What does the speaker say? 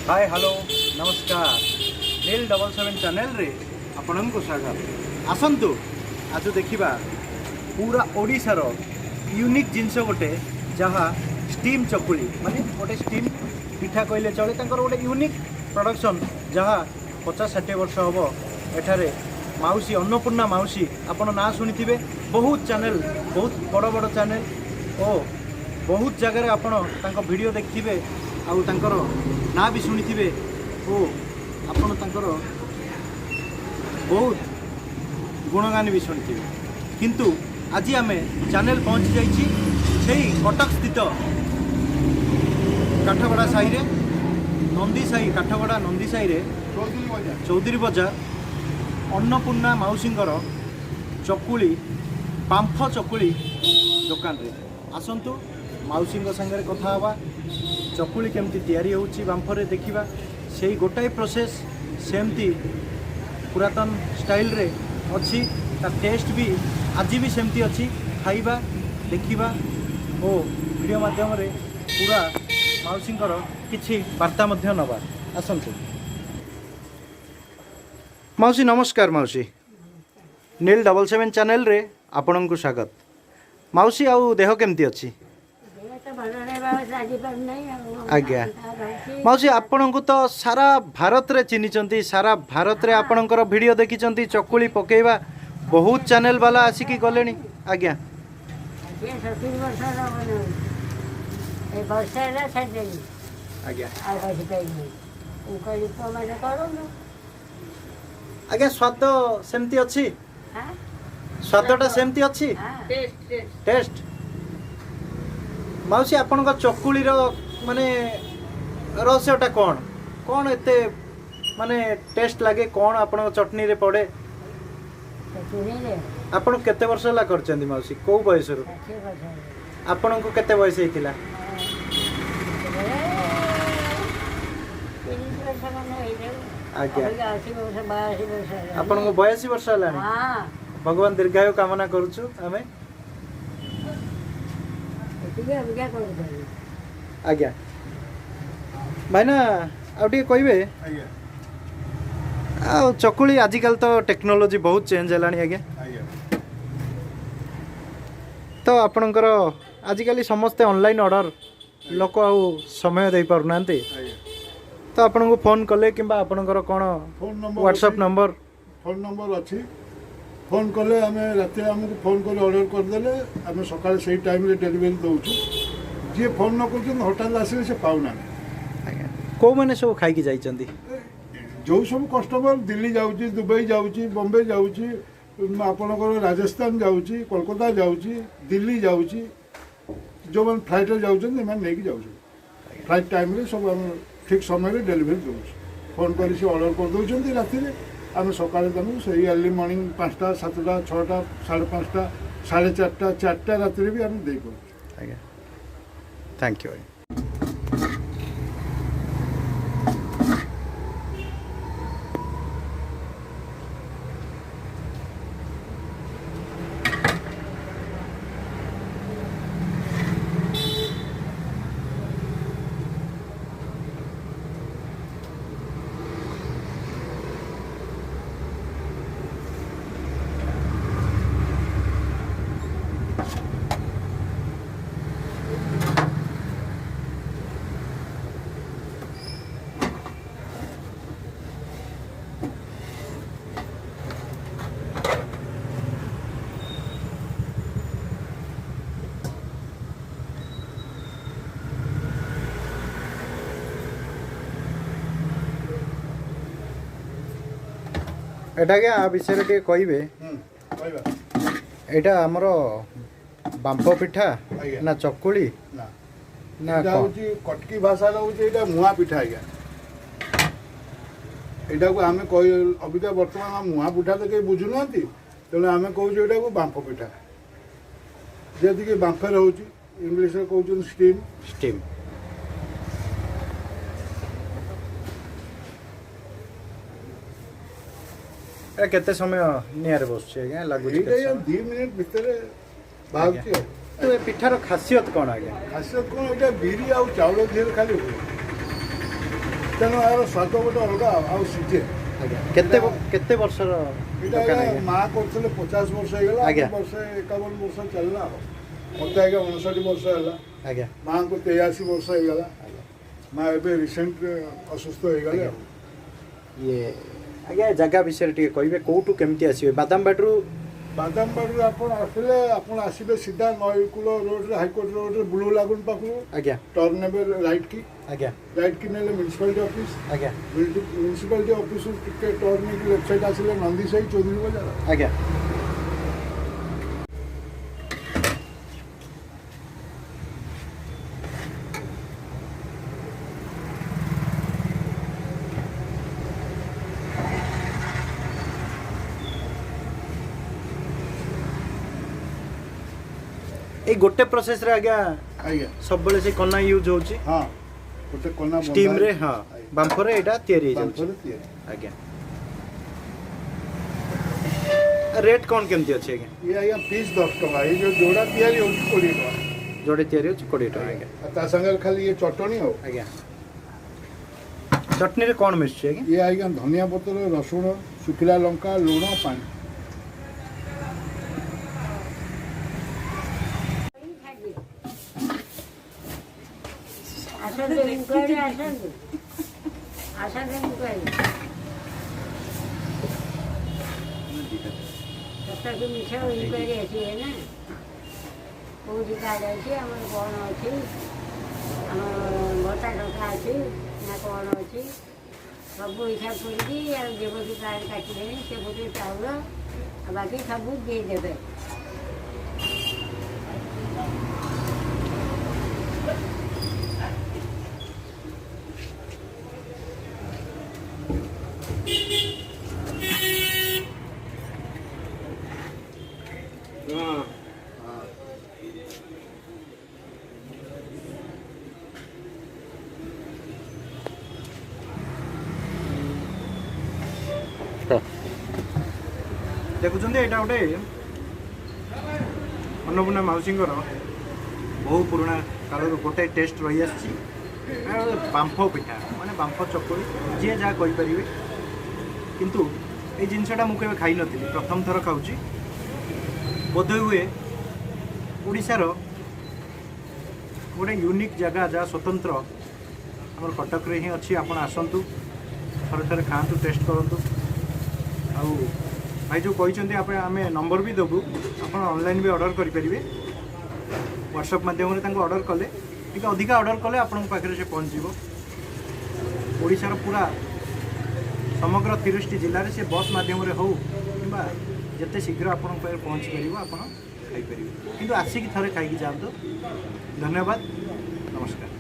ହାଏ, hello, ନମସ୍କାର। ନୀଲ 77 ଚ୍ୟାନେଲରେ ଆପଣଙ୍କୁ ସ୍ୱାଗତ। ଆସନ୍ତୁ, ଆଜି ଦେଖିବା ପୁରା ଓଡ଼ିଶାର ୟୁନିକ୍ ଜିନିଷ ଗୋଟେ, ଯାହା ଷ୍ଟିମ୍ ଚକୁଳି, ମାନେ ଗୋଟେ ଷ୍ଟିମ୍ ପିଠା କହିଲେ ଚଳେ। ତାଙ୍କର ଗୋଟେ ୟୁନିକ୍ ପ୍ରଡକ୍ସନ୍, ଯାହା 50-60 ବର୍ଷ ହେବ ଏଠାରେ ମାଉସୀ, ଅନ୍ନପୂର୍ଣ୍ଣା ମାଉସୀ, ଆପଣ ନାଁ ଶୁଣିଥିବେ। ବହୁତ ଚ୍ୟାନେଲ୍, ବହୁତ ବଡ଼ ବଡ଼ ଚ୍ୟାନେଲ୍ ଓ ବହୁତ ଜାଗାରେ ଆପଣ ତାଙ୍କ ଭିଡ଼ିଓ ଦେଖିଥିବେ ଆଉ ତାଙ୍କର ନାଁ ବି ଶୁଣିଥିବେ ଓ ଆପଣ ତାଙ୍କର ବହୁତ ଗୁଣଗାନ ବି ଶୁଣିଥିବେ। କିନ୍ତୁ ଆଜି ଆମେ ଚ୍ୟାନେଲ୍ ପହଞ୍ଚି ଯାଇଛି ସେଇ କଟକ ସ୍ଥିତ କାଠଗଡ଼ା ସାହିରେ, ନନ୍ଦୀ ସାହି, କାଠଗଡ଼ା ନନ୍ଦୀ ସାହିରେ, ଚୌଧୁରୀ ବଜାର। ଚୌଧୁରୀ ବଜାର, ଅନ୍ନପୂର୍ଣ୍ଣା ମାଉସୀଙ୍କର ଚକୁଳି, ବାମ୍ଫ ଚକୁଳି ଦୋକାନରେ। ଆସନ୍ତୁ, ମାଉସୀଙ୍କ ସାଙ୍ଗରେ କଥା ହେବା। ଚକୁଳି କେମିତି ତିଆରି ହେଉଛି ବାମ୍ଫରେ ଦେଖିବା। ସେଇ ଗୋଟାଏ ପ୍ରୋସେସ୍ ସେମିତି ପୁରାତନ ଷ୍ଟାଇଲରେ ଅଛି, ତା ଟେଷ୍ଟ ବି ଆଜି ବି ସେମିତି ଅଛି। ଖାଇବା, ଦେଖିବା ଓ ଭିଡ଼ିଓ ମାଧ୍ୟମରେ ପୁରା ମାଉସୀଙ୍କର କିଛି ବାର୍ତ୍ତା ମଧ୍ୟ ନେବା। ଆସନ୍ତୁ। ମାଉସୀ, ନମସ୍କାର। ମାଉସୀ, ନୀଲ 77 ଚ୍ୟାନେଲରେ ଆପଣଙ୍କୁ ସ୍ୱାଗତ। ମାଉସୀ, ଆଉ ଦେହ କେମିତି ଅଛି? ଦେହ ତ ଭଲ ନାହିଁ ବାବା, ଚାଲିପାରୁନାହିଁ ଆଉ। ରହୁଛି। ମାଉସୀ, ଆପଣଙ୍କୁ ତ ସାରା ଭାରତରେ ଚିହ୍ନିଛନ୍ତି, ସାରା ଭାରତରେ ଆପଣଙ୍କର ଭିଡ଼ିଓ ଦେଖିଛନ୍ତି। ଚକୁଳି ପକେଇବା ବହୁତ ଚ୍ୟାନେଲ ବାଲା ଆସିକି ଗଲେଣି ଆଜ୍ଞା। 60 ବର୍ଷର ମାନେ ଏ ବର୍ଷ ହେଲା ଛାଡ଼ିଦେଲି। ଆଉ ବସିପାରିନି। ମୁଁ କହିଲି, ପୁଅମାନେ କରନ୍ତୁ। ଆଜ୍ଞା, ସ୍ୱାଦ ସେମିତି ଅଛି? ହାଁ। ସ୍ୱାଦଟା ସେମିତି ଅଛି? ହଁ। ଟେଷ୍ଟ। ମାଉସୀ, ଆପଣଙ୍କ ଚକୁଳିର ମାନେ ରହସ୍ୟଟା କ'ଣ? କ'ଣ ଏତେ ମାନେ ଟେଷ୍ଟ ଲାଗେ? କ'ଣ ଆପଣଙ୍କ ଚଟଣିରେ ପଡ଼େ? ଚୁଲିରେ। ଆପଣ କେତେ ବର୍ଷ ହେଲା କରିଛନ୍ତି ମାଉସୀ? କୋଉ ବୟସରୁ? 60 ବର୍ଷ ହେଲା। ଆପଣଙ୍କୁ କେତେ ବୟସ ହେଇଥିଲା? ସେତେବେଳେ 30 ବର୍ଷ ଖଣ୍ଡେ ହେଇଯାଉ। ଅବିକା 80 ବର୍ଷ, 82 ବର୍ଷ ହେଲାଣି। ଆପଣଙ୍କୁ 82 ବର୍ଷ ହେଲାଣି? ହଁ। ଭଗବାନ ଦୀର୍ଘାୟୁ କାମନା କରୁଛୁ ଆମେ। ଏତିକି ଅବିକା କରୁଛନ୍ତି। ଆଜ୍ଞା। ଭାଇନା, ଆଉ ଟିକେ କହିବେ? ଆଜ୍ଞା। ଆଉ ଚକୁଳି, ଆଜିକାଲି ତ ଟେକ୍ନୋଲୋଜି ବହୁତ ଚେଞ୍ଜ ହେଲାଣି ଆଜ୍ଞା। ତ ଆପଣଙ୍କର ଆଜିକାଲି ସମସ୍ତେ ଅନଲାଇନ୍ ଅର୍ଡ଼ର, ଲୋକ ଆଉ ସମୟ ଦେଇପାରୁନାହାନ୍ତି। ତ ଆପଣଙ୍କୁ ଫୋନ୍ କଲେ କିମ୍ବା ଆପଣଙ୍କର କ'ଣ phone number? WhatsApp number? Phone number ଅଛି। ଫୋନ୍ କଲେ ଆମେ ରାତିରେ ଆମକୁ ଫୋନ୍ କରି ଅର୍ଡ଼ର କରିଦେଲେ ଆମେ ସକାଳେ ସେଇ ଟାଇମ୍ରେ ଡେଲିଭରି ଦେଉଛୁ। ଯିଏ ଫୋନ୍ ନ କରୁଛନ୍ତି, ହଠାତ୍ ଆସିଲେ ସେ ପାଉନାହାନ୍ତି। ଆଜ୍ଞା, କେଉଁମାନେ ସବୁ ଖାଇକି ଯାଇଛନ୍ତି? ଯେଉଁ ସବୁ କଷ୍ଟମର ଦିଲ୍ଲୀ ଯାଉଛି, ଦୁବାଇ ଯାଉଛି, ବମ୍ବେ ଯାଉଛି, ଆପଣଙ୍କର ରାଜସ୍ଥାନ ଯାଉଛି, କୋଲକାତା ଯାଉଛି, ଦିଲ୍ଲୀ ଯାଉଛି, ଯେଉଁମାନେ ଫ୍ଲାଇଟ୍ରେ ଯାଉଛନ୍ତି, ଏମାନେ ନେଇକି ଯାଉଛନ୍ତି। ଫ୍ଲାଇଟ୍ ଟାଇମ୍ରେ ସବୁ ଆମେ ଠିକ୍ ସମୟରେ ଡେଲିଭରି ଦେଉଛୁ। ଫୋନ୍ କରି ସେ ଅର୍ଡ଼ର କରିଦେଉଛନ୍ତି ରାତିରେ, ଆମେ ସକାଳେ ତାଙ୍କୁ ସେଇ ଆର୍ଲି ମର୍ଣ୍ଣିଂ 5ଟା, 7ଟା, 6ଟା, 5:30, 4:30, 4ଟା ରାତିରେ ବି ଆମେ ଦେଇପାରୁଛୁ। ଆଜ୍ଞା, thank you ଆଜ୍ଞା। ଏଇଟା ଆଜ୍ଞା, ଆ ବିଷୟରେ ଟିକେ କହିବେ? କହିବା। ଏଇଟା ଆମର ବାମ୍ଫ ପିଠା ନା ଚକୁଳି ନା। ନା ଏଇଟା କ'ଣ? ହେଉଛି କଟକି ଭାଷାରେ ହେଉଛି ଏଇଟା ମୁଆଁ ପିଠା ଆଜ୍ଞା। ଏଇଟାକୁ ଆମେ କହି ଅବିକା ବର୍ତ୍ତମାନ ଆମ ମୁଆଁ ପିଠା ତ କେହି ବୁଝୁନାହାନ୍ତି, ତେଣୁ ଆମେ କହୁଛୁ ଏଇଟାକୁ ବାମ୍ଫ ପିଠା, ଯେତିକି ବାମ୍ଫରେ ହେଉଛି। ଇଂଲିଶରେ କହୁଛନ୍ତି ଷ୍ଟିମ୍। ଷ୍ଟିମ୍। ଏଇଟା କେତେ ସମୟ ନିଆଁରେ ବସୁଛି ଆଜ୍ଞା, ଲାଗୁଛି ଏଇଟା କେତେ ଆଜ୍ଞା ସମୟ? 2 ମିନିଟ୍ ଭିତରେ ବାହାରୁଛି ଆଉ। ତ ଏ ପିଠାର ଖାସିୟତ କ'ଣ ଆଜ୍ଞା? ଖାସିୟତ କ'ଣ, ଏଇଟା ବିରି ଆଉ ଚାଉଳ ଦେହରେ ଖାଲି ହୁଏ। ତା ତେଣୁ ଏହାର ସ୍ୱାଦ ଗୋଟେ ଅଲଗା ଆଉ ସିଝେ। ଆଜ୍ଞା, କେତେ କେତେ ବର୍ଷର ଏଇଟା ଦୋକାନ ଆଜ୍ଞା ଆଜ୍ଞା? ମା କରୁଥିଲେ, 50 ବର୍ଷ ହେଇଗଲା। ବର୍ଷ 51 ବର୍ଷ ଚାଲିଲା। ଆଉ ମୋତେ ଆଜ୍ଞା 59 ବର୍ଷ ହେଲା। ମାଆଙ୍କୁ 83 ବର୍ଷ ହେଇଗଲା। ମା ଏବେ ରିସେଣ୍ଟ ଅସୁସ୍ଥ ହେଇଗଲେ। ଆଉ ଇଏ ଆଜ୍ଞା, ଜାଗା ବିଷୟରେ ଟିକେ କହିବେ, କୋଉଠୁ କେମିତି ଆସିବେ ବାଦାମବାଡ଼ିରୁ? ବାଦାମବାଡ଼ିରୁ ଆପଣ ଆସିଲେ, ଆପଣ ଆସିବେ ସିଧା ନଈକୂଳ ରୋଡ଼ରେ, ହାଇକୋର୍ଟ ରୋଡ଼ରେ, ବ୍ଲୁ ଲାଗୁନ୍ ପାଖରୁ ଟର୍ନ ନେବେ ରାଇଟ୍ କି। ରାଇଟ୍ କି ନେଲେ ମ୍ୟୁନିସିପାଲିଟି ଅଫିସ୍। ମ୍ୟୁନିସିପାଲିଟି ଅଫିସରୁ ଟିକେ ଟର୍ନ ନେଇକି ଲେଫ୍ଟ ସାଇଡ୍ ଆସିଲେ ନନ୍ଦୀ ସାହି, ଚୌଧୁରୀ ବଜାର। ଆଜ୍ଞା। ଏଇ ଗୋଟେ ପ୍ରୋସେସରେ ଆଜ୍ଞା? ଆଜ୍ଞା। ସବୁବେଳେ ସେ କନା ୟୁଜ୍ ହେଉଛି? ହଁ, ଗୋଟେ କନା ବନ୍ଧା ଷ୍ଟିମ୍ରେ? ହେଇଛି। ହଁ, ବାମ୍ଫରେ ଏଇଟା ତିଆରି ହେଇଯାଉଛି। ବାମ୍ଫରେ ତିଆରି। ଆଜ୍ଞା, ରେଟ୍ କ'ଣ କେମିତି ଅଛି ଆଜ୍ଞା? ଇଏ ଆଜ୍ଞା ପିସ୍ 10 ଟଙ୍କା। ଏଇ ଯୋଉ ଯୋଡ଼ା ତିଆରି ହେଉଛି 20 ଟଙ୍କା। ଯୋଡ଼େ ତିଆରି ହେଉଛି 20 ଟଙ୍କା ଆଜ୍ଞା। ଆଉ ତା ସାଙ୍ଗରେ ଖାଲି ଇଏ ଚଟଣି ଆଉ। ଆଜ୍ଞା, ଚଟଣିରେ କ'ଣ ମିଶୁଛି ଆଜ୍ଞା? ଇଏ ଆଜ୍ଞା ଧନିଆ ପତ୍ର, ରସୁଣ, ଶୁଖିଲା ଲଙ୍କା, ଲୁଣ, ପାଣି। ଆସନ୍ତୁ, ଇନକ୍ୱାରି ଆସନ୍ତୁ, ଆସନ୍ତୁ ଇନକ୍ୱାରି। ସତ କି ମିଛ ଇନକ୍ୱାରି ଆସିବେ ନା, କେଉଁଠି କାର୍ଡ଼ ଅଛି ଆମର, କ'ଣ ଅଛି ଆମର, ଭତ୍ତା ଟଙ୍କା ଅଛି ନା କ'ଣ ଅଛି, ସବୁ ହିସାବ କରିକି। ଆଉ ଯେବେଠୁ କାର୍ଡ଼ କାଟିଲେଣି ସେବେଠୁ ଚାଉଳ ଆଉ ବାକି ସବୁ ଦେଇଦେବେ। ଦେଖୁଛନ୍ତି, ଏଇଟା ଗୋଟେ ଅନ୍ନପୂର୍ଣ୍ଣା ମାଉସୀଙ୍କର ବହୁ ପୁରୁଣା କାଳରୁ ଗୋଟେ ଟେଷ୍ଟ ରହିଆସିଛି। ଏଇଟା ଗୋଟେ ବାମ୍ଫ ପିଠା, ମାନେ ବାମ୍ଫ ଚକୁଳି, ଯିଏ ଯାହା କହିପାରିବେ। କିନ୍ତୁ ଏଇ ଜିନିଷଟା ମୁଁ କେବେ ଖାଇନଥିଲି, ପ୍ରଥମ ଥର ଖାଉଛି। ବୋଧ ହୁଏ ଓଡ଼ିଶାର ଗୋଟେ ୟୁନିକ୍ ଜାଗା, ଯାହା ସ୍ୱତନ୍ତ୍ର ଆମର କଟକରେ ହିଁ ଅଛି। ଆପଣ ଆସନ୍ତୁ, ଥରେ ଥରେ ଖାଆନ୍ତୁ, ଟେଷ୍ଟ କରନ୍ତୁ। ଆଉ ଭାଇ ଯେଉଁ କହିଛନ୍ତି ଆପଣ, ଆମେ ନମ୍ବର ବି ଦେବୁ, ଆପଣ ଅନଲାଇନ୍ ବି ଅର୍ଡ଼ର କରିପାରିବେ। ହ୍ୱାଟ୍ସଆପ୍ ମାଧ୍ୟମରେ ତାଙ୍କୁ ଅର୍ଡ଼ର କଲେ, ଟିକେ ଅଧିକା ଅର୍ଡ଼ର କଲେ ଆପଣଙ୍କ ପାଖରେ ସେ ପହଞ୍ଚିଯିବ। ଓଡ଼ିଶାର ପୁରା ସମଗ୍ର 30ଟି ଜିଲ୍ଲାରେ ସେ ବସ୍ ମାଧ୍ୟମରେ ହେଉ କିମ୍ବା ଯେତେ ଶୀଘ୍ର ଆପଣଙ୍କ ପାଖରେ ପହଞ୍ଚି ପାରିବ, ଆପଣ ଖାଇପାରିବେ। କିନ୍ତୁ ଆସିକି ଥରେ ଖାଇକି ଯାଆନ୍ତୁ। ଧନ୍ୟବାଦ, ନମସ୍କାର।